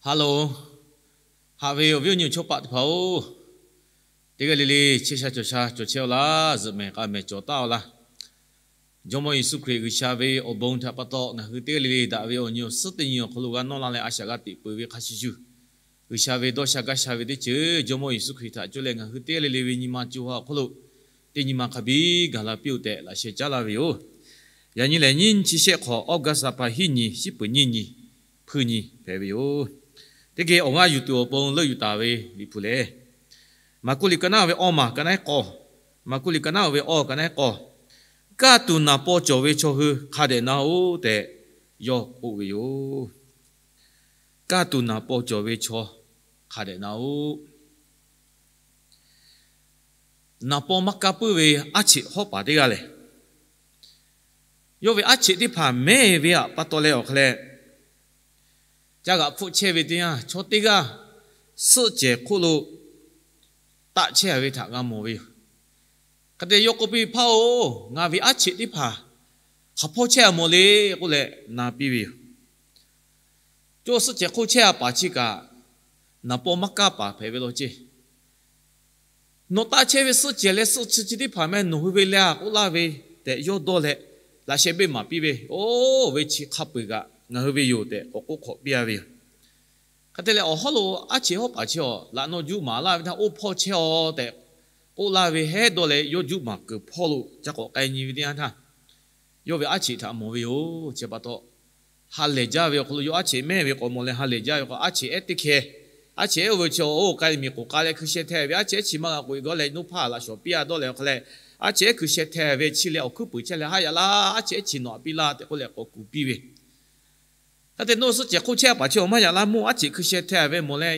Hello, haꞈ ve awˬ viˉ awˬ nyi awˬ chawˇ paˆ teˇ hpaˍ-oˬ, teˇ g'aˇ le le chehˇ sha cawˬ sha cawˬ chehˇ-aw laˇ. Zuhꞈ mehˍ k'a mehˍ cawˬ taˍ-aw laˇ. Jawˇmawˇ Yeˍsuˆ Hkriꞈ G'uiˬsha ve awˬ bon htaꞈ pa taw, ngaˬ hui teˇ g'aˇ le le daꞈ ve awˬ nyi awˬ suhˉ teˇ nyi awˬ hk'aw lo g'a nawˇ la leh a shaꞈ g'a teꞈ peuˬ ve hk'a shuˍ shuˍ, G'uiˬsha ve dawˇ sha gaˇ sha ve teˇ ceuˬ Jawˇmawˇ Yeˍsuˆ Hkriꞈ htaꞈ cuˇ leh ngaˬ hui teˇ g'aˇ le le ve nyi ma co ha awˬ hk'oˆ lo teˇ nyi ma hk'a biˇ gaˬ la piˇ-oˆ tehꞈ laꞈ sheh caˉ laˇ ve yoˬ. Yaꞈ nyi lehˬ, nyiˇ nyiˇ chi shehˆ hk'awꞈ, August ha pa hiˉ nyi, shiˉ peuˍ nyiˇ nyi, hpuiˇ nyi hpehꞈ ve yoˬ. Teˇ geh awˬ g'aˇ yuˬ tuˬ awˬ pon leuˆ yuˬ taˍ ve Liꞈ hpu lehˬ, Maˍkuˆ liꞈ ka naˉ ve awˇ maˬ ka naˉ k'awˇ, Maˍkuˆ liꞈ ka naˉ ve awˇ ka naˉ k'awˇ, Kaˇ tuˬ naˍ paw cawˬ ve chaw hui hk'a dehꞈ na-oˬ tehꞈ yawˇ k'oˆ ve yoˬ. Kaˇ tuˬ naˍ paw cawˬ ve chaw hk'a dehꞈ na-oˬ. Naˍ paw maˇ kaˇ puiˉ ve aˉ cheꞈ hawˉ paˍ teˇ g'aˇ lehˬ, yawˇ ve aˉ cheꞈ teˇ hpaˍ mehˇ ve pa taw leh awˬ hk'a leh, caˇ g'aꞈ hpfuhˆ chehˇ ve teˇ yanˇ, chaw teˇ g'aˇ suhˆ cehˬ hk'oˆ lo taˆ chehˇ ve htaꞈ g'a mawˬ ve yoˬ. Hk'e te yawˇ k'oˆ piˇ, Hpaˇ-oˬ, ngaˬ ve aˉ cheꞈ teˇ hpaˍ hk'aˬ hpawˇ chehˇ a mawˬ le k'oˆ leh na piˇ ve yoˬ. Cawˇ suhˆ cehˬ hk'oˆ chehˇ a paˍ chi kaꞈ, naˍ paw maˇ kaˇ paˍ hpehꞈ ve law ceˇ. Nawˬ taˆ chehˇ ve suhˆ cehˬ leh suhˆ chi chi teˇ hpaˍ meh nawˬ hui ve le a k'oˆ laˇ ve tehꞈ yawˇ dawˇ leh, laꞈ sheh beˆ maˍ piˇ ve, Oˇ, ve chi hk'a peu-eˬ kaꞈ ngaˬ hui ve yoˬ tehꞈ k'awꞈ k'oˆ hk'awꞈ piˇ a ve yoˬ. Hk'e te leh, awˬ hawˉ lo aˉ cheꞈ hawˉ paˍ chi awˬ laꞈ naw juˆ maˍ laˇ ve htaˇ, Oˇ hpawˇ chehˇ-aw tehꞈ k'oˆ laˇ ve hehˉ dawˇ leh, yawˇ juˆ maˍ kuiˬ hpawˇ lo ca k'awꞈ k'ai nyi ve teˇ yanˇ htaˇ, yawˇ ve aˉ cheꞈ htaꞈ mawˬ ve yoˬ. Chi pa taw, ha lehˬ jaˇ ve awˬ hk'aw lo yawˇ aˉ cheꞈ mehˇ ve k'awꞈ mawˬ leh ha lehˬ jaˇ ve k'o, aˉ cheꞈ ehˉ teˇ hkeh, aˉ cheꞈ ehˉ oˇ ve chi oˇ k'ai miˬ k'oˍ k'a leh hkui sheh hteh ve, aˉ cheꞈ ehˉ chi maˇ g'a k'oꞈ-e g'awˇ leh, nuˇ hpaˇ laꞈ shawˍ piˇ a dawˇ leh awˬ hk'a leh, aˉ cheꞈ ehˉ hkui sheh hteh ve chi leh awˬ hkuiˉ puiˍ chehˇ leh haˉ yaꞈ laˇ, aˉ cheꞈ ehˉ chi nawˬ htaꞈ piˇ laˇ tehꞈ k'oˆ leh k'awꞈ kuˬ piˇ ve. Hk'e te nawˬ suhˆ cehˬ hk'oˆ chehˇ a paˍ chi awˬ maˇ yaꞈ laˇ, mvuhˇ aˉ cheꞈ hkui sheh hteh ve mawˬ leh,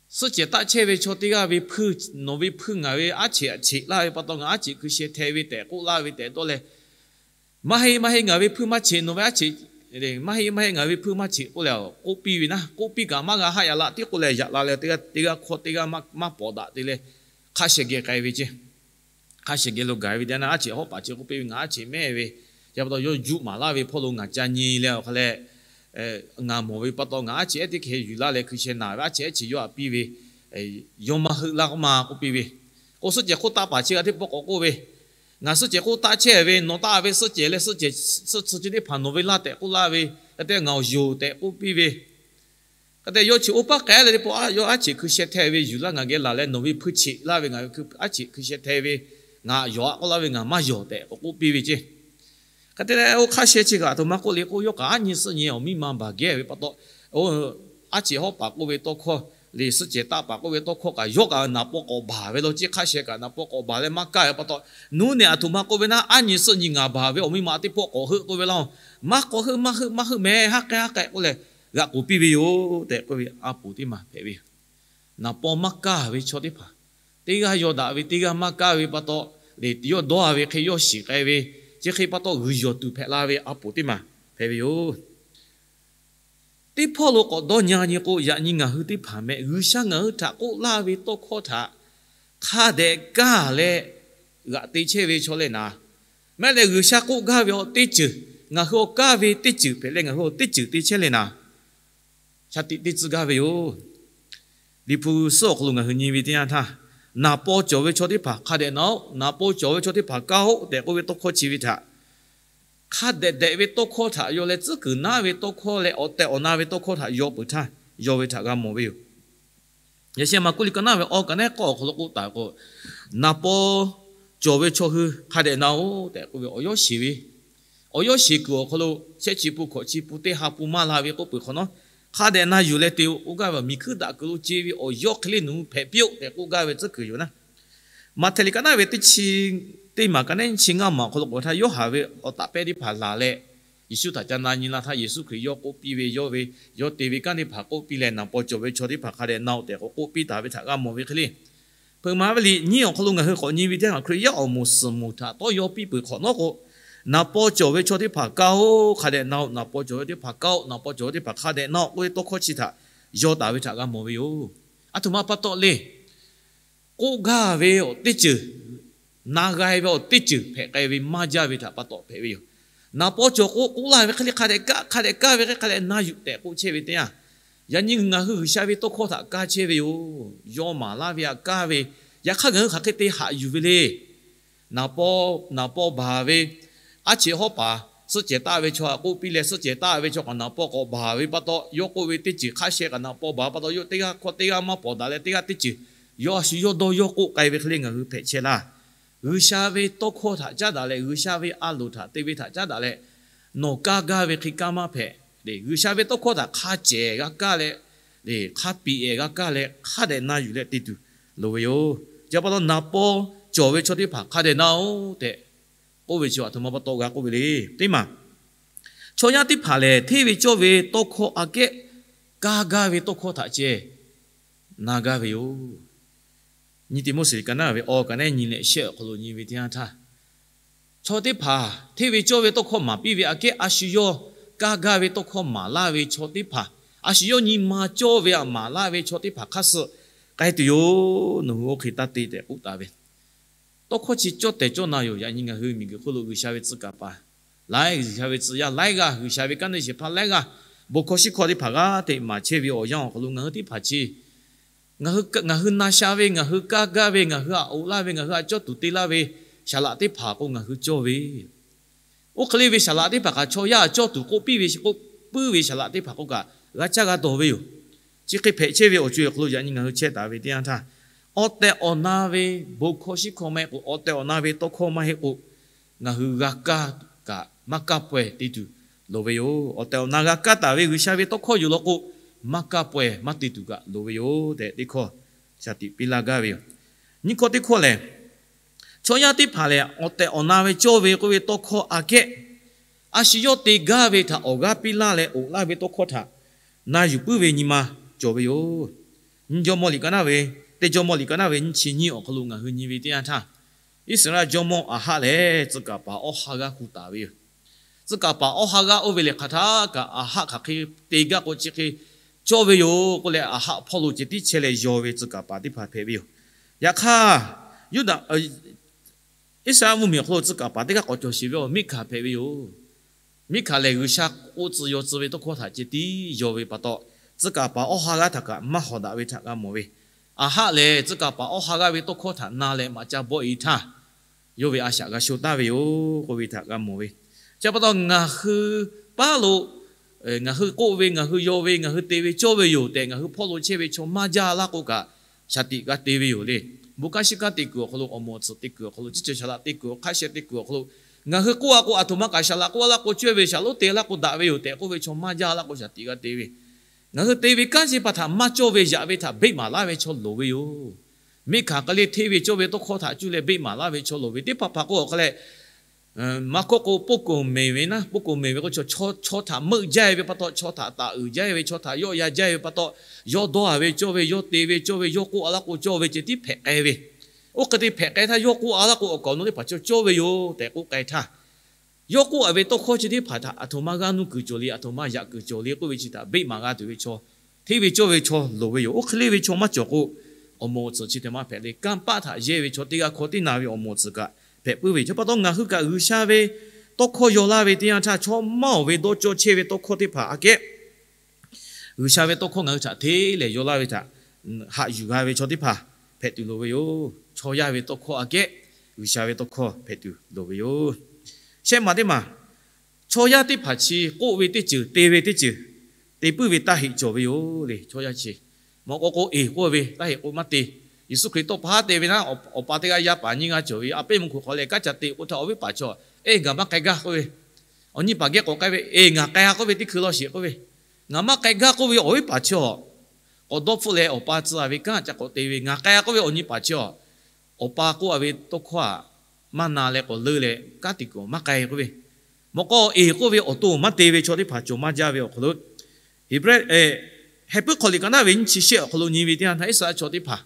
suhˆ cehˬ taˆ chehˇ ve chaw teˇ g'aˇ ve hpuiˇ, nawˬ ve hpuiˇ ngaˬ ve aˉ cheꞈ cheꞈ laˇ ve pa taw, ngaˬ aˉ cheꞈ hkui sheh hteh ve tehꞈ k'oˆ laˇ ve tehꞈ dawˇ leh, maˇ heˆ maˇ heˆ, ngaˬ ve hpuiˇ maˇ cheꞈ, nawˬ ve aˉ cheꞈ, maˇ heˆ maˇ heˆ, ngaˬ ve hpuiˇ maˇ cheꞈ k'oˆ leh k'oˆ piˇ ve naˉ. K'oˆ piˇ kaꞈ maˇ g'a haˆ yaꞈ laˇ, tiˉ k'oˆ leh yaꞈ la leh teˇ g'aˇ k'awˇ teˇ g'aˇ maˇ pawˍ daꞈ te leh, hk'a shehˍ geh k'ai ve ceˇ. Hk'a shehˍ geh lo gaˬ ve teˇ yanˇ, aˉ cheꞈ hawˉ paˍ chi k'oˆ piˇ ve, Ngaˬ aˉ cheꞈ mehˇ ve, chi pa taw yawˇ juˆ maˍ laˇ ve hpawˇ lo ngaˬ ca nyi leh awˬ hk'a leh, ngaˬ mawˬ ve pa taw ngaˬ aˉ cheꞈ ehˉ teˇ hkeh yuˬ laˇ leh hkui sheh naˍ ve, aˉ cheꞈ ehˉ chi yawˇ htaꞈ piˇ ve, yawˇ maˇ heuˆ laˇ k'oˆ ma k'oˆ piˇ ve. K'o, suhˆ cehˬ hk'oˆ taˆ paˍ chi g'a teˇ pawˆ k'awꞈ k'oˆ ve, Ngaˬ suhˆ cehˬ hk'oˆ taˆ chehˇ ve, nawˬ taˆ ve suhˆ cehˬ leh suhˆ cehˬ, suhˆ chi teˇ hpaˍ nawˬ ve laˇ tehꞈ k'oˆ laˇ ve, hk'e te ngaˬ awˬ yoˬ tehꞈ k'oˆ piˇ ve. Hk'e te yawˇ chi oˇ paˉ k'ai leh teˇ pawˆ, Yawˇ aˉ cheꞈ hkui sheh hteh ve yuˬ laˇ ngaˬ geh laˬ leh, nawˬ ve hpuiˇ cheꞈ laˇ ve, ngaˬ ve aˉ cheꞈ hkui sheh hteh ve, ngaˬ yawˬ a k'oˆ laˇ ve, ngaˬ maˇ yawˬ tehꞈ k'awꞈ k'oˆ piˇ ve ceˇ. Hk'e te leh, oˇ hk'a sheh chi kaꞈ aˬ htoꞈ ma k'oˆ le k'o, yawˇ kaꞈ aˉ nyi suhˆ nyi awˬ miˇ ma baˬ geh ve pa taw, aˉ cheꞈ hawˉ paˍ k'oˆ ve tawˇ hkawˇ, leh suhˆ cehˬ taˆ paˍ k'oˆ ve tawˇ hkawˇ kaꞈ yawˇ kaꞈ naˍ paw k'awꞈ baˬ ve law ceˇ. Hk'a sheh kaꞈ naˍ paw k'awꞈ baˬ leh maˇ kaˇ ve pa taw, nuˇ nehˬ aˬ htoꞈ ma k'oˆ ve naˉ, aˉ nyi suhˆ nyi ngaˬ baˬ ve awˬ miˇ ma teˇ pawˆ k'awꞈ heuˆ k'oˆ ve laˇ-oˬ. Maˇ k'awꞈ heuˆ, maˇ heuˆ, maˇ heuˆ mehˍ, haˉ k'ai haˉ k'ai k'oˆ leh g'a k'oˍ piˇ ve yoˬ tehꞈ k'oˆ ve, a poˍ teˇ maˬ hpehꞈ ve yoˬ. Naˍ paw maˇ kaˇ ve chaw teˇ hpaˍ, teˇ g'aˇ yaw daꞈ ve, teˇ g'aˇ maˇ kaˇ ve pa taw, leh yawˇ dawˇ ve hk'e yawˇ shiˍ k'ai ve, chi hk'e pa taw g'uiˬ yawˬ tuˬ hpehꞈ la ve a poˍ teˇ maˬ hpehꞈ ve yoˬ. Teˇ hpawˇ lo k'awꞈ dawˇ nyi nyi k'o, yaꞈ nyi ngaˬ hui teˇ hpaˍ meh G'uiˬsha ngaˬ hui htaꞈ k'oˆ laˇ ve tawˇ hkawˇ htaꞈ hk'a dehꞈ kaˇ leh g'aꞈ te chehˇ ve chaw leh naˍ, mehˆ leh G'uiˬsha k'oˆ gaˇ ve awˬ teˇ ceuˬ, ngaˬ hui awˬ kaˇ ve teˇ ceuˬ hpehꞈ leh ngaˬ hui awˬ teˇ ceuˬ te chehˇ leh naˍ, shaˍ tiꞈ te tcuh gaˇ ve yoˬ. Liꞈ hpu suhˉ awˬ hk'aw lo ngaˬ hui nyi ve teˇ yanˇ htaˇ, naˍ paw cawˬ ve chaw teˇ hpaˍ hk'a dehꞈ na-oˆ, naˍ paw cawˬ ve chaw teˇ hpaˍ kaˇ-oˆ tehꞈ k'oˆ ve tawˇ hkawˇ chi ve htaꞈ hk'a dehꞈ dehꞈ ve tawˇ hkawˇ htaꞈ yaw leh, tcuhˉ kuiˬ naˉ ve tawˇ hkawˇ leh awˬ tehˬ awˬ na ve tawˇ hkawˇ htaꞈ yaw peuˬ htaˇ, yaw ve htaꞈ g'a mawˬ ve yoˬ. Yaꞈ sheh Maˍkuˆ liꞈ ka naˉ ve awˇ ka naˉ k'awˇ awˬ hk'aw lo k'oˆ taˍ k'o, naˍ paw cawˬ ve chaw hui hk'a dehꞈ na-oˆ tehꞈ k'oˆ ve awˬ yawˇ sheˍ ve, awˬ yawˇ sheˍ kuiˬ awˬ hk'aw lo shehˆ chi pun hkawꞈ chi pun teˇ ha pun maˇ la ve k'oˆ peuˬ hk'awꞈ nawˉ, hk'a dehꞈ na yuˬ leh te-o k'oˆ gaˇ ve, miˬ hkuiˉ daꞈ kuiˬ lo ce ve awˬ yawˇ hk'e le nawˬ hui hpehꞈ piˇ-oˆ tehꞈ k'oˆ gaˇ ve tcuhˉ kuiˬ yoˬ naˉ. Maꞈhtehˍ liꞈ ka naˉ ve teˇ chi, teˇ maˬ ka naˉ nyiˇ chi ngaˇ maˬ awˬ hk'aw lo k'oˆ htaˇ, Yoˇhanˬ ve awˬ taꞈ pehˇ teˇ hpaˍ laˬ leh, Yeˍsuˆ htaꞈ ca na nyi la htaˇ, Yeˍsuˆ Hkriꞈ yawˇ k'oˆ piˇ ve, yawˇ ve, yawˇ te ve kanˉ teˇ hpaˍ k'oˆ piˇ leh, naˍ paw cawˬ ve chaw teˇ hpaˍ hk'a dehꞈ na-oˆ tehꞈ k'awꞈ k'oˆ piˇ taˍ ve htaꞈ g'a mawˬ ve hk'e le. Hpeuꞈ maˍ ve liꞈ nyiˇ awˬ hk'aw lo ngaˬ hui k'awꞈ nyi ve teˇ yanˇ, Hkriꞈ yaˇ awˬ moˍ suhˍ moˍ htaꞈ tawˇ yaw piˇ peuˬ hk'awꞈ nawˉ k'o, naˍ paw cawˬ ve chaw teˇ hpaˍ kaˇ-oˆ, hk'a dehꞈ na-oˆ, naˍ paw cawˬ ve teˇ hpaˍ kaˇ-oˆ, naˍ paw cawˬ ve teˇ hpaˍ hk'a dehꞈ na-oˆ k'oˆ ve tawˇ hkawˇ chi htaꞈ yaw taˍ ve htaꞈ g'a mawˬ ve yoˬ. Aˬ htoꞈ ma pa taw le, k'oˆ gaˇ ve awˬ teˇ ceuˬ, na g'a ve awˬ teˇ ceuˬ hpehꞈ k'ai ve maˇ jaˇ ve htaꞈ pa taw hpehꞈ ve yoˬ. Naˍ paw cawˬ k'o k'oˆ laˇ ve hk'e le, hk'a dehꞈ kaˇ, hk'a dehꞈ kaˇ ve hk'e hk'a dehꞈ na yuˬ tehꞈ k'oˆ chehˇ ve teˇ yanˇ, Yaꞈ nyi ngaˬ hui G'uiˬsha ve tawˇ hkawˇ htaꞈ kaˇ chehˇ ve yoˬ. Yawˇ maˍ laˇ ve htaꞈ kaˇ ve, yaꞈ hk'aˇ ngaˬ hui hk'aˬ hk'e te haꞈ yuˬ ve le. Naˍ paw, naˍ paw baˬ ve, aˉ cheꞈ hawˉ paˍ suhˆ cehˬ taˆ ve chaw htaꞈ k'oˆ piˇ leh, suhˆ cehˬ taˆ ve chaw kaꞈ naˍ paw k'awꞈ baˬ ve pa taw, yawˇ k'oˆ ve teˇ ceuˬ hk'a sheh kaꞈ naˍ paw baˬ pa taw, yawˇ teˇ g'aˇ hkawˇ teˇ g'aˇ maˇ pawˍ daꞈ leh teˇ g'aˇ teˇ ceuˬ yawˇ a shu yawˇ dawˇ yawˇ k'oˆ k'ai ve hk'e le ngaˬ hui hpehꞈ chehˇ laˇ. G'uiˬsha ve tawˇ hkawˇ htaꞈ caˉ daꞈ leh, G'uiˬsha ve a loˍ htaꞈ te ve htaꞈ caˉ daꞈ leh, nawˬ kaˇ gaˇ ve hk'e kaˇ maˇ hpehꞈ. G'uiˬsha ve tawˇ hkawˇ htaꞈ hk'a cehˬ g'a kaˇ leh, hk'a piꞈ ehˍ g'a kaˇ leh hk'a dehꞈ na yuˬ leh te tuˬ loˍ ve yoˬ. Chi pa taw naˍ paw cawˬ ve chaw teˇ hpaˍ hk'a dehꞈ na-oˬ tehꞈ k'oˆ ve chi aˬ htoꞈ ma pa taw g'a k'oˆ ve le. Teˇ maˬ, chaw yaˇ teˇ hpaˍ lehˬ hteˇ ve cawˇ ve tawˇ hkawˇ aꞈ kehˉ kaˇ gaˇ ve tawˇ hkawˇ htaꞈ ceh na gaˇ ve yoˬ. Nyi Tiˆmoˉseˍ kaꞈ naˇ ve awˬ kaꞈ nehˉ nyi leh shehˆ awˬ hk'aw lo nyi ve teˇ yanˇ htaˇ, chaw teˇ hpaˍ hteˇ ve cawˇ ve tawˇ hkawˇ maˍ piˇ ve aꞈ kehˉ a shu yawˇ kaˇ gaˇ ve tawˇ hkawˇ maˍ laˇ ve chaw teˇ hpaˍ, a shu yawˇ nyi ma cawˇ ve htaꞈ maˍ laˇ ve chaw teˇ hpaˍ hk'aˇ suh k'ai tuˬ yoˬ. Nawˬ hui oˇ hk'e taˇ te tehꞈ k'oˆ taˍ ve tawˇ hkawˇ chi cawˇ tehˬ cawˇ na yoˬ. Yaꞈ nyi ngaˬ hui miˬguiˬ hk'oˆ lo G'uiˬsha ve tcuh kaˍ paˍ laiˉ, G'uiˬsha ve tcuh yaˇ laiˉ g'aˇ, G'uiˬsha ve kaˉ neˇ shehˍ hpaˇ laiˉ g'aˇ, bon hkawˇ shiˉ hkawˇ teˇ hpaˍ g'aˇ hteꞈ maˍ chehˇ ve awˬ yanˇ awˬ hk'aw lo ngaˬ hui teˇ hpaˍ chi ngaˬ hui na sha ve, ngaˬ hui kaˇ gaˇ ve, ngaˬ hui htaꞈ oꞈ laˇ ve, ngaˬ hui htaꞈ cawˇ tuˬ te laˇ ve saˍ laꞈ teˇ hpaˍ k'o ngaˬ hui cawˇ ve, oˇ hk'e le ve saˍ laꞈ teˇ hpaˍ kaꞈ chaw yaˇ cawˇ tuˬ k'oˆ piˇ ve, k'oˆ puiˉ ve saˍ laꞈ teˇ hpaˍ k'o kaꞈ g'a caˇ g'a dawˬ ve yoˬ. Chi hk'e hpehꞈ chehˇ ve awˬ co-e awˬ hk'aw lo yaꞈ nyi ngaˬ hui chehˇ taˍ ve teˇ yanˇ htaˇ, awˬ tehˬ awˬ na ve bon hkawˇ shiˉ hkawˇ maˇ heˆ k'o, awˬ tehˬ awˬ na ve tawˇ hkawˇ maˇ heˆ k'o, ngaˬ hui g'a kaˇ kaꞈ maˇ kaˇ pawehˇ te tuˬ loˍ ve yoˬ. Awˬ tehˬ awˬ na g'a kaˇ taˍ ve G'uiˬsha ve tawˇ hkawˇ yoˬ law k'o, maˇ kaˇ pawehˇ maˇ te tuˬ kaꞈ loˍ ve yoˬ tehꞈ teˇ hkawˇ shaˍ tiꞈ piˇ laˇ gaˇ ve yoˬ. Nyiˇ hkawˇ teˇ hkawˇ lehˬ, chaw yaˇ teˇ hpaˍ lehˬ awˬ tehˬ awˬ na ve cawˇ ve k'oˆ ve tawˇ hkawˇ aꞈ kehˉ a shu yawˇ te gaˇ ve htaꞈ awˬ g'aˇ piˇ laˇ leh oꞈ laˇ ve tawˇ hkawˇ htaꞈ na yuˬ puiˉ ve nyi ma cawˬ ve yoˬ. Nyi Jawˇmawˇ liꞈ ka naˇ ve, teˇ Jawˇmawˇ liꞈ ka naˇ ve nyiˇ chi nyiˇ awˬ hk'aw lo ngaˬ hui nyi ve teˇ yanˇ htaˇ, Iˉsaˍreˍlaˆ jawˇmawˇ Aˍhaˆ lehˬ tcuh kaˍ paˍ Awˇhaˍgaˆ hu taˍ ve yoˬ. Tcuh kaˍ paˍ Awˇhaˍgaˆ oˇ ve lehˬ hk'aˬ htaˇ kaꞈ Aˍhaˆ hk'aˬ hk'e te gaˇ k'o chi hk'e cawˇ ve yoˬ k'oˆ leh, Aˍhaˆ hpawˇ lo ceh tiˉ chehˇ leh yaw ve tcuh kaˍ paˍ teˇ hpaˍ hpehꞈ ve yoˬ. Yaꞈ hk'aˇ, Yuˇdaꞈ Iˉsaˍreˍlaˆ mvuhˇmiˬ awˬ hk'aw lo tcuh kaˍ paˍ teˇ g'aˇ k'awꞈ cawˬ sheˍ ve awˬ Miˉhkaˍ hpehꞈ ve yoˬ. Miˉhkaˍ lehˬ G'uiˬsha k'oˆ tcuh yaw tcuh ve tawˇ hkawˇ htaꞈ ceh tiˉ yaw ve pa taw, tcuh kaˍ paˍ Awˇhaˍgaˆ htaꞈ kaꞈ maˇ hawˍ daꞈ ve htaꞈ g'a mawˬ ve, Aˍhaˆ lehˬ tcuh kaˍ paˍ Awˇhaˍgaˆ ve tawˇ hkawˇ htaꞈ na leh maꞈ ca bawˆ e htaˇ, yawˇ ve a shaꞈ g'a sho taˍ ve yoˬ k'oˆ ve htaꞈ g'a mawˬ ve. Chi pa taw ngaˬ hui paˉ lo ngaˬ hui k'oˆ ve, ngaˬ hui yaw ve, ngaˬ hui te ve cawˇ ve yoˬ tehꞈ ngaˬ hui hpawˇ lo chehˇ ve chaw maˇ jaˇ laˇ k'o kaꞈ, shaˍ tiꞈ g'a te ve yoˬ le. Bon kanˉ shiˉ kanˉ te kuiˬ awˬ hk'aw lo, awˬ moˍ awˬ tsuhꞈ te kuiˬ awˬ hk'aw lo, ciˇ ceuˬ shaˍ laꞈ te kuiˬ awˬ hk'aw lo, ngaˬ hui k'oˆ a k'o, aˬ htoꞈ ma kaꞈ shaˍ laꞈ k'oˆ a laˇ k'o cawˇ ve, shaˍ lonˉ te laˇ k'o daꞈ ve yoˬ tehꞈ k'oˆ ve chaw maˇ jaˇ laˇ k'o, shaˍ tiꞈ g'a te ve. Ngaˬ hui te ve kanˉ chi pa htaꞈ maˇ cawˇ ve yaꞈ ve htaꞈ beˆ maˍ laˇ ve chaw loˍ ve yoˬ. Miˉhkaˍ hk'e le hteˇ ve cawˇ ve tawˇ hkawˇ htaꞈ cuˇ leh beˆ maˍ laˇ ve chaw loˍ ve teˇ hpaˍ hpaˍ k'o, awˬ hk'a leh maˇ k'oˆ k'o, poˇ koˍ mehˍ ve naˉ, poˇ koˍ mehˍ ve k'o, chaw htaꞈ meuˆ jaˇ ve pa taw, chaw htaꞈ taˍ uiˍ jaˇ ve, chaw htaꞈ yawˆ yan jaˇ ve pa taw, yawˇ dawˇ a ve cawˇ ve, yawˇ te ve cawˇ ve, yawˇ k'oˆ a laˇ k'o cawˇ ve ceh tiˉ hpehꞈ k'ai ve. Oˇ hk'e te hpehꞈ k'ai htaˇ, yawˇ k'oˆ a laˇ k'o awˬ kaˍ awˬ nu teˇ hpaˍ cawˇ ve yoˬ tehꞈ k'oˆ k'ai htaˇ, yawˇ k'oˆ a ve tawˇ hkawˇ chi teˇ hpaˍ htaꞈ aˬ htoꞈ ma g'aˇ nuˇ kuiˬ cawˬ le, aˬ htoꞈ ma yaꞈ kuiˬ cawˬ le k'oˆ ve chi htaꞈ beˆ maˍ g'a tuˬ ve chaw, hteˇ ve cawˇ ve chaw loˍ ve yoˬ. Oˇ hk'e le ve chaw maˇ cawˬ k'o, awˬ moˍ awˬ tsuhꞈ chi htaꞈ maˇ hpehꞈ le. Kanˇ paˆ htaꞈ yehˇ ve chaw teˇ g'aˇ hkawˇ teˇ na ve awˬ moˍ awˬ tsuhꞈ kaꞈ hpehꞈ puiˉ ve. Chi pa taw ngaˬ hui kaꞈ G'uiˬsha ve tawˇ hkawˇ yaw laˇ ve teˇ yanˇ htaˇ, chaw maˇ awˬ ve dawˇ cawˇ chehˇ ve tawˇ hkawˇ teˇ hpaˍ aꞈ kehˉ G'uiˬsha ve tawˇ hkawˇ ngaˬ hui htaꞈ hteˇ lehˬ yaw laˇ ve htaꞈ haꞈ yuˬ g'a ve chaw teˇ hpaˍ hpehꞈ tuˬ loˍ ve yoˬ. Chaw yaˇ ve tawˇ hkawˇ aꞈ kehˉ G'uiˬsha ve tawˇ hkawˇ hpehꞈ tuˬ loˍ ve yoˬ. Shehˆ maˬ teˇ maˬ, chaw yaˇ teˇ hpaˍ chi k'oˆ ve teˇ ceuˬ, te ve teˇ ceuˬ, te puiˉ ve taˇ heꞈ cawˬ ve yoˬ le. Chaw yaˇ chi mawꞈ k'aw k'o eˬ k'oˆ ve, taˇ heꞈ k'o maˇ te. Yeˍsuˆ Hkriꞈ tawˇ pa haˉ te ve naˉ, awˬ pa teˇ g'aˇ yaˇ paˍ nyiˇ g'aˇ cawˬ ve, a pehnˇ mvuhˇ hk'oˆ hk'aw leh kanˉ ca te k'o htaˇ, awˬ viˉ paˍ chaw, Eˬ, ngaˬ maˇ k'ai gaˇ k'oˆ ve. Awˬ nyi paˍ geh k'awꞈ k'ai ve, Eˬ, ngaˬ k'ai a k'oˆ ve, teˇ hkui law sheˍ k'oˆ ve. Ngaˬ maˇ k'ai gaˇ k'oˆ ve awˬ viˉ paˍ chaw, k'awꞈ dawˇ hpfuhˆ leh awˬ pa tcuh a ve kanˉ ca k'awꞈ te ve, Ngaˬ k'ai a k'oˆ ve awˬ nyi paˍ chaw, awˬ pa k'oˆ a ve tawˇ hkawˇ aꞈ maˇ na leh k'awꞈ leuˆ leh kanˉ te kuiˬ maˇ k'ai k'oˆ ve. Mawꞈ k'aw eˬ k'oˆ ve awˬ to maˇ te ve chaw teˇ hpaˍ cawˬ maˇ jaˇ ve awˬ hk'aw lo, Heˍbrehˇ Heh puiˉ hk'aw liꞈ ka naˉ ve nyiˇ chi shehˆ awˬ hk'aw lo nyi ve teˇ yanˇ htaˇ, Iˉsaˍreˍlaˆ chaw teˇ hpaˍ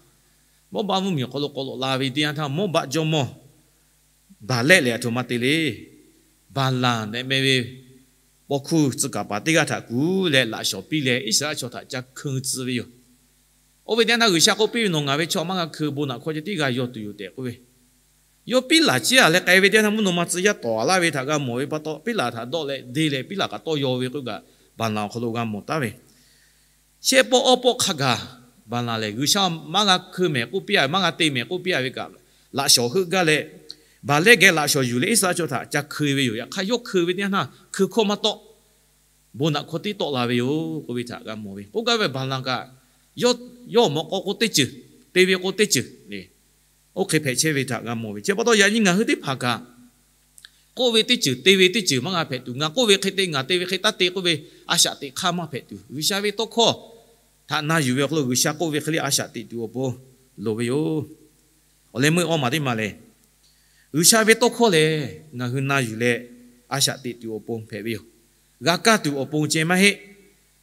Mawˇbaˆ mvuhˇmiˬ awˬ hk'aw lo k'awꞈ lawꞈ la ve teˇ yanˇ htaˇ, Mawˇbaˆ jawˇmawˇ Baˍlehˆ lehˬ aˬ htoꞈ ma te le. Baˍlanˍ tehꞈ meh ve paw hkuˇ tcuh kaˍ paˍ teˇ g'aˇ htaꞈ kuˬ leh laꞈ shawˍ piˇ leh Iˉsaˍreˍlaˆ chaw htaꞈ ca hkeu tcuh ve yoˬ. Oˇ ve teˇ yanˇ htaˇ G'uiˬsha k'oˆ piˇ ve, Nawˬ ngaˬ ve chaw maˇ g'a hkeu, bon naꞈ hkawˇ ceh tiˉ g'a yaw tuˬ yoˬ tehꞈ k'oˆ ve. Yawˇ piˉ laˬ ciˉ a leh k'ai ve teˇ yanˇ htaˇ, mvuhˇ naw ma tcuh yaˇ tawˍ a laˇ ve htaꞈ g'a mawˬ ve pa taw, piˉ laˬ htaꞈ dawˆ leh de leh piˉ laˬ kaꞈ tawˇ yaw ve k'oˆ kaꞈ, Baˍlanˍ awˬ hk'aw lo g'a mawˬ taˍ ve. Shehˆ pawˆ awˇ pawˆ hk'a gaˬ Baˍlanˍ lehˬ, G'uiˬsha maˇ g'a hkui mehˍ k'oˆ piˇ a ve, maˇ g'a te mehˍ k'oˆ piˇ a ve kaꞈ, laꞈ shawnˍ heuˆ gaˇ leh, baˬ lehˉ geh laꞈ shawnˍ yuˬ leh Iˉsaˍreˍlaˆ chaw htaꞈ ca hkui ve yoˬ. Yaꞈ hk'aˇ, yawˇ hkui ve teˇ yanˇ htaˇ hkui hkawˇ maˇ tawˆ, bon naꞈ hkawˇ tiˉ tawˆ la ve yoˬ k'oˆ ve htaꞈ g'a mawˬ ve. K'oˆ gaˇ ve Baˍlanˍ kaꞈ, yawˇ awˬ mawꞈ k'aw k'o teˇ ceuˬ, te ve k'o teˇ ceuˬ le. Oˇ hk'e hpehꞈ chehˇ ve htaꞈ g'a mawˬ ve. Chi pa taw yaꞈ nyi ngaˬ hui teˇ hpaˍ kaꞈ, k'oˆ ve teˇ ceuˬ, te ve teˇ ceuˬ maˇ g'a hpehꞈ tuˬ, ngaˬ k'oˆ ve h'e te, ngaˬ te ve h'e taˇ te k'oˆ ve a shaꞈ teꞈ hk'aˇ maˇ hpehꞈ tuˬ, G'uiˬsha ve tawˇ hkawˇ htaꞈ na yuˬ ve awˬ hk'aw lo G'uiˬsha k'oˆ ve hk'e le a shaꞈ teꞈ tuˬ awˬ pon loˍ ve yoˬ. Awˬ leh meuˇ awˇ maˬ teˇ maˬ lehˬ, G'uiˬsha ve tawˇ hkawˇ lehˬ, ngaˬ hui na yuˬ leh a shaꞈ teꞈ tuˬ awˬ pon hpehꞈ ve yoˬ. G'a kaˇ tuˬ awˬ pon ceh maˇ heˆ.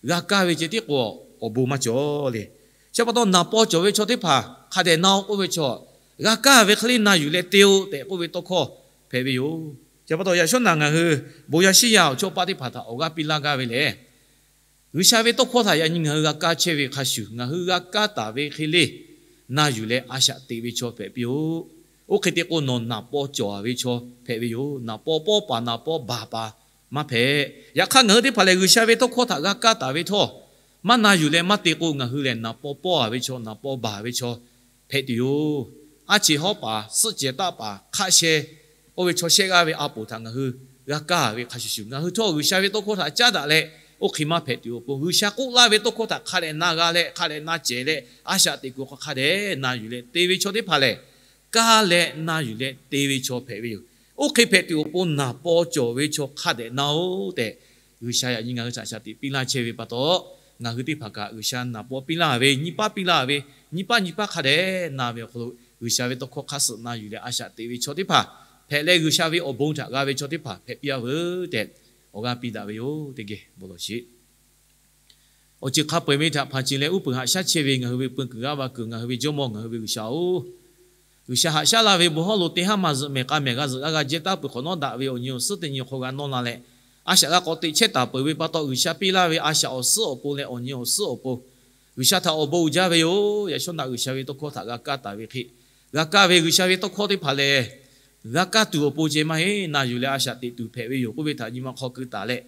G'a kaˇ ve ceh tiˉ k'o, awˬ bon maˇ cawˬ le. Chi pa taw naˍ paw cawˬ ve chaw teˇ hpaˍ hk'a dehꞈ na-o k'oˆ ve chaw, g'a kaˇ ve hk'e le na yuˬ leh te-o tehꞈ k'oˆ ve tawˇ hkawˇ hpehꞈ ve yoˬ. Chi pa taw yaꞈ shawˉ naꞈ ngaˬ hui bon yaˇ shiˉ yaˇ awˬ chawˇ paˆ teˇ hpaˍ htaꞈ awˬ g'aˇ piˇ laˇ gaˇ ve lehˬ, G'uiˬsha ve tawˇ hkawˇ htaꞈ yaꞈ nyi ngaˬ hui g'a kaˇ chehˇ ve hk'a shuˍ, ngaˬ hui g'a kaˇ taˍ ve hk'e le na yuˬ leh a shaꞈ teꞈ ve chaw hpehꞈ piˇ-oˆ. Oˇ hk'e te k'o, nawˬ naˍ paw cawˬ-a ve chaw hpehꞈ ve yoˬ. Naˍ paw pawˇ paˍ, naˍ paw baˬ paˍ maˇ hpehꞈ. Yaꞈ hk'aˇ, ngaˬ hui teˇ hpaˍ lehˬ G'uiˬsha ve tawˇ hkawˇ htaꞈ g'a kaˇ taˍ ve htawˇ, maˇ na yuˬ leh maˇ te k'o, ngaˬ hui lehˬ naˍ paw pawˇ-a ve chaw, naˍ paw baˬ ve chaw hpehꞈ tuˬ yoˬ. Aˉ cheꞈ hawˉ paˍ, suhˆ cehˬ taˆ paˍ, hk'aˆ sheh, oˇ ve chaw shehˆ g'aˇ ve a poˍ htaꞈ ngaˬ hui g'a kaˇ ve hk'a shuˍ shuˍ, ngaˬ hui htawˇ G'uiˬsha ve tawˇ hkawˇ htaꞈ caˉ daꞈ leh, oˇ hk'e maˇ hpehꞈ tuˬ awˬ pon, G'uiˬsha k'oˆ laˇ ve tawˇ hkawˇ htaꞈ hk'a dehꞈ na g'a leh, hk'a dehꞈ na cehˬ leh, a shaꞈ teꞈ kuiˬ hk'a dehꞈ na yuˬ leh te ve chaw teˇ hpaˍ lehˬ, kaˇ leh na yuˬ leh te ve chaw hpehꞈ ve yoˬ. Oˇ hk'e hpehꞈ tuˬ awˬ pon naˍ paw cawˬ ve chaw hk'a dehꞈ na-oˆ tehꞈ, G'uiˬsha yaꞈ nyi ngaˬ hui htaꞈ shaꞈ teꞈ piˇ laˇ chehˇ ve pa taw, ngaˬ hui teˇ hpaˍ kaꞈ G'uiˬsha naˍ paw piˇ laˇ ve, nyi paˉ piˇ laˇ ve, nyi paˉ nyi paˉ hk'a dehꞈ na ve awˬ hk'aw lo, G'uiˬsha ve tawˇ hkawˇ hk'a suh na yuˬ leh a shaꞈ teꞈ ve chaw teˇ hpaˍ hpehꞈ leh, G'uiˬsha ve awˬ bon htaꞈ g'a ve chaw teˇ hpaˍ hpehꞈ piˇ-a veuˬ tehꞈ awˬ g'aˇ piˇ daꞈ ve yoˬ. Teˇ geh bon lawˬ sheˍ. Awˬ ceuˬ hk'a peu-eˬ ve htaꞈ hpanˍ ceˬ leh uˉ peunˍ haꞈ shaˉ chehˇ ve ngaˬ hui ve peu kuiˬ g'aˇ va kuiˬ, ngaˬ hui ve Jawˇmawˇ, ngaˬ hui ve G'uiˬsha-oˬ, G'uiˬsha haꞈ shaˉ laˇ ve bon hawˉ lo teˇ haˉ maˬ zuhꞈ mehˍ k'a mehˍ g'a zuhꞈ g'a g'a jehˇ taˉ peuˬ hk'awꞈ nawˉ daꞈ ve awˬ nyi awˬ suhˉ teˇ nyi awˬ hk'aw g'a nawˇ la leh, a shaꞈ g'a k'awꞈ teꞈ chehˇ taˍ peuˬ ve pa taw, G'uiˬsha piˇ laˇ ve a shaꞈ awˬ suhˉ awˬ pon leh awˬ nyi awˬ suhˉ awˬ pon G'uiˬsha htaꞈ awˬ bon uiˍ jaˇ ve yoˬ. Yaꞈ shawˉ naꞈ G'uiˬsha ve tawˇ hkawˇ htaꞈ g'a kaˇ taˍ ve hk'e, g'a kaˇ ve G'uiˬsha ve tawˇ hkawˇ teˇ hpaˍ lehˬ, g'a kaˇ tuˬ awˬ pon ceh maˇ heˆ, na yuˬ leh a shaꞈ teꞈ tuˬ hpehꞈ ve yoˬ k'oˆ ve htaꞈ nyi ma hk'aw keu taˍ leh,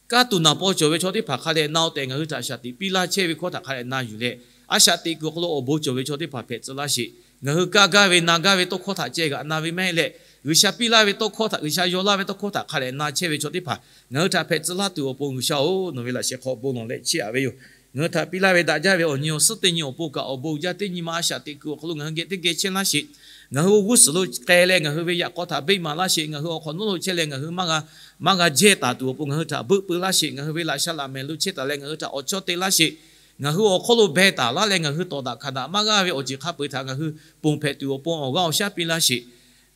kaˇ tuˬ naˍ paw cawˬ ve chaw teˇ hpaˍ hk'a dehꞈ na-o tehꞈ ngaˬ hui htaꞈ shaꞈ teꞈ piˇ laˇ chehˇ ve hkawˇ htaꞈ hk'a dehꞈ na yuˬ leh, a shaꞈ teꞈ kuiˬ awˬ hk'aw lo awˬ bon cawˬ ve chaw teˇ hpaˍ hpehꞈ tcuh laˇ sheˍ. Ngaˬ hui kaˇ gaˇ ve na gaˇ ve tawˇ hkawˇ htaꞈ ceh g'aꞈ na ve maˇ heˆ leh, G'uiˬsha piˇ laˇ ve tawˇ hkawˇ htaꞈ, G'uiˬsha yaw laˇ ve tawˇ hkawˇ htaꞈ hk'a dehꞈ na chehˇ ve chaw teˇ hpaˍ ngaˬ hui htaꞈ hpehꞈ tcuh laˇ tuˬ awˬ pon G'uiˬsha-oˬ, nawˬ ve laꞈ sheh hk'aw bon lawˬ leh chiˇ aꞈ ve yoˬ. Ngaˬ hui htaꞈ piˇ laˇ ve daꞈ jaˇ ve awˬ nyi awˬ suhˉ teˇ nyi awˬ pon kaꞈ awˬ bon uiˍ jaˇ. Teˇ nyi ma a shaꞈ teꞈ kuiˬ awˬ hk'aw lo ngaˬ hui geh teˇ geh chehˇ laˇ sheˍ. Ngaˬ hui g'uˇ suhˍ lo k'ai leh ngaˬ hui ve yaꞈ k'aw htaꞈ beˆ maˍ laˇ sheˍ. Ngaˬ hui awˬ hk'awꞈ nawˉ lo chehˇ leh ngaˬ hui maˇ g'a, maˇ g'a jehˇ taˍ tuˬ awˬ pon ngaˬ hui htaꞈ beuˆ peu laˇ sheˍ. Ngaˬ hui ve laꞈ sha laꞈ mehˍ lo chehˇ taˍ leh ngaˬ hui htaꞈ awˬ chawˇ te laˇ sheˍ. Ngaˬ hui awˬ hk'aw lo beh taˍ laˇ leh ngaˬ hui tawˍ daꞈ hkanˍ daꞈ maˇ g'aˇ ve awˬ ceuˬ hk'a peu-eˬ htaꞈ ngaˬ hui ponˬ hpehꞈ tuˬ awˬ pon awˬ g'aˇ awˬ shaˉ piˇ laˇ sheˍ.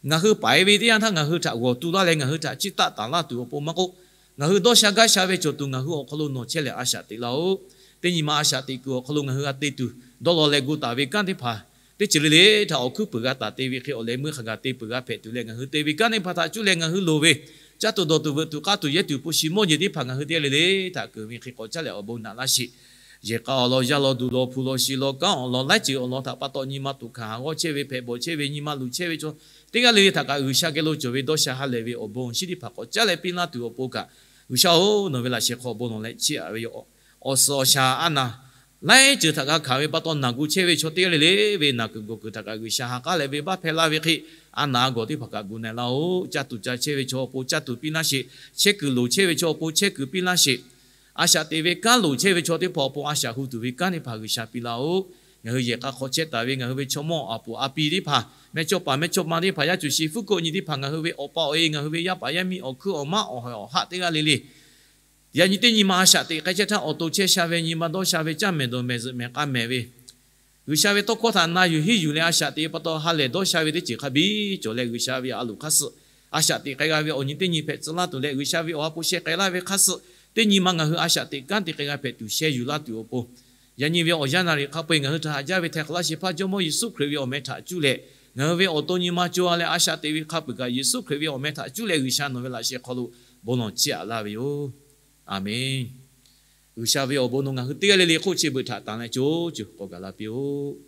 Ngaˬ hui paiˍ ve teˇ yanˇ htaˇ ngaˬ hui htaꞈ g'awˬ tu laˇ leh ngaˬ hui htaꞈ chiˇ taˆ taˍ laˇ tuˬ awˬ pon maˇ k'oˆ, ngaˬ hui dawˇ sha gaˇ sha ve cawˬ tuˬ ngaˬ hui awˬ hk'aw lo nawˬ chehˇ leh a shaꞈ teꞈ laˇ-oˆ. Teˇ nyi ma a shaꞈ teꞈ kuiˬ awˬ hk'aw lo ngaˬ hui g'a te tuˬ dawˇ law leh gu taˍ ve kanˉ teˇ hpaˍ teˇ ceuˬ le le htaꞈ awˬ hkuiˉ puiˍ g'a taˍ te ve hk'e awˬ leh meuˇ hk'a gaˬ te peuˬ g'a hpehꞈ tuˬ leh ngaˬ hui te ve kanˉ teˇ hpaˍ htaꞈ cuˇ leh ngaˬ hui loˍ ve caˇ tuˬ dawˬ tuˬ veuꞈ tuˬ k'aˇ tuˬ yehˇ tuˬ hpu shi mawˇ jeˬ teˇ hpaˍ ngaˬ hui teˇ g'aˇ le le htaꞈ keunˍ ve hk'e k'awꞈ caˉ leh awˬ bon naꞈ laˇ sheˍ. Yehˬ k'a awˬ lawn, yaˇ lawn, duˬ lawn, hpu lawn, shi lawn, kanˉ awˬ lawn, laiˉ ceuˬ awˬ lawn htaꞈ pa taw nyi ma tuꞈ hkanˍ haˍ g'awˇ chehˇ ve, hpehꞈ bawˬ chehˇ ve, nyi ma luˬ chehˇ ve chaw teˇ g'aˇ le le htaꞈ kaꞈ G'uiˬsha geh lo cawˬ ve dawˇ sha ha lehˬ ve awˬ bon awˬ shinˉ teˇ hpaˍ k'awꞈ caˉ leh piˇ laˇ tuˬ awˬ pon kaꞈ, G'uiˬsha-oˬ, nawˬ ve laꞈ sheh hk'aw bon lawˬ leh chiˇ aꞈ ve yoˬ. Awˬ suhˍ awˬ shaˍ a naˍ laiˉ ceuˬ htaꞈ g'a hkanˍ ve pa taw, naˬ gu chehˇ ve chaw teˇ g'aˇ le le ve naˬ kuiˬ gawˬ kuiˬ htaꞈ kaꞈ G'uiˬsha ha k'aˉ leh venˇbaˆ hpehˇ laˇ ve hk'e, a naˍ a gawˬ teˇ hpaˍ kaꞈ gu na-e laˇ-oˆ. Caˇ tuˬ ca chehˇ ve chaw awˬ pon caˇ tuˬ piˇ laˇ sheˍ. Chehˇ kuiˬ loˍ chehˇ ve chaw awˬ pon chehˇ kuiˬ piˇ laˇ sheˍ. A shaꞈ teꞈ ve kanˉ loˍ chehˇ ve chaw teˇ hpaˍ awˬ pon a shaꞈ hu tuˬ ve kanˉ teˇ hpaˍ G'uiˬsha piˇ laˇ-oˆ. Ngaˬ hui yehˬ k'a hk'aw chehˇ taˍ ve ngaˬ hui ve chaw mawˇ a poˍ a pi teˇ hpaˍ, mehˇchawˇpaˍ mehˇchawˇma teˇ hpaˍ, yaˇ cuˬ shi fuˉ koˆ nyi teˇ hpaˍ, ngaˬ hui ve awˬ pa awˬ e, ngaˬ hui ve yaˇ paˍ yaˇ miˇ awˬ hkuiˉ awˬ maˉ awˬ hawehˬ awˬ haˆ teˇ g'aˇ le le, yaꞈ nyi teˇ nyi ma a shaꞈ teꞈ k'ai chehˇ htaˇ, awˬ to chehˇ sha ve, nyi ma dawˇ sha ve, caˇ mehˍ dawˬ mehˍ zuhꞈ mehˍ k'a mehˍ ve, G'uiˬsha ve tawˇ hkawˇ htaꞈ na yuˬ hiˉ yuˬ leh a shaꞈ teꞈ pa taw ha lehˬ dawˇ sha ve teˇ ceuˬ hk'a biˇ cawˬ leh, G'uiˬsha ve a loˍ hk'aˇ suh a shaꞈ teꞈ k'ai g'a ve awˬ nyi teˇ nyi hpehꞈ tcuh laˇ tuˬ leh, G'uiˬsha ve awˬ ha hpu sheh k'ai laˇ ve hk'aˇ suh teˇ nyi ma ngaˬ hui a shaꞈ teꞈ kanˉ te k'ai g'a hpehꞈ tuˬ sheh yuˬ laˇ tuˬ awˬ pon, yaꞈ nyi ve awˬ yanˇ naˍ riˍ hk'a peu-eˬ ngaˬ hui htaꞈ haꞈ jaˇ ve htaiˍ hk'awꞈ laˇ shehˍ hpaˇ Jawˇmawˇ Yeˍsuˆ Hkriꞈ ve awˬ meh htaꞈ cuˇ leh, ngaˬ hui ve awˬ to nyi ma co-a leh a shaꞈ teꞈ ve hk'a peu-eˬ kaꞈ Yeˍsuˆ Hkriꞈ ve awˬ meh htaꞈ cuˇ leh G'uiˬsha nawˬ ve laꞈ sheh hk'aw lo bon lawˬ chiˇ aꞈ laˇ ve yoˬ. Aˬmenˍ. G'uiˬsha ve awˬ bon nawˬ ngaˬ hui teˇ g'aˇ le le hk'oˆ chi beuꞈ htaꞈ tanˬ leh co co k'awꞈ gaˬ la piˇ-oˆ.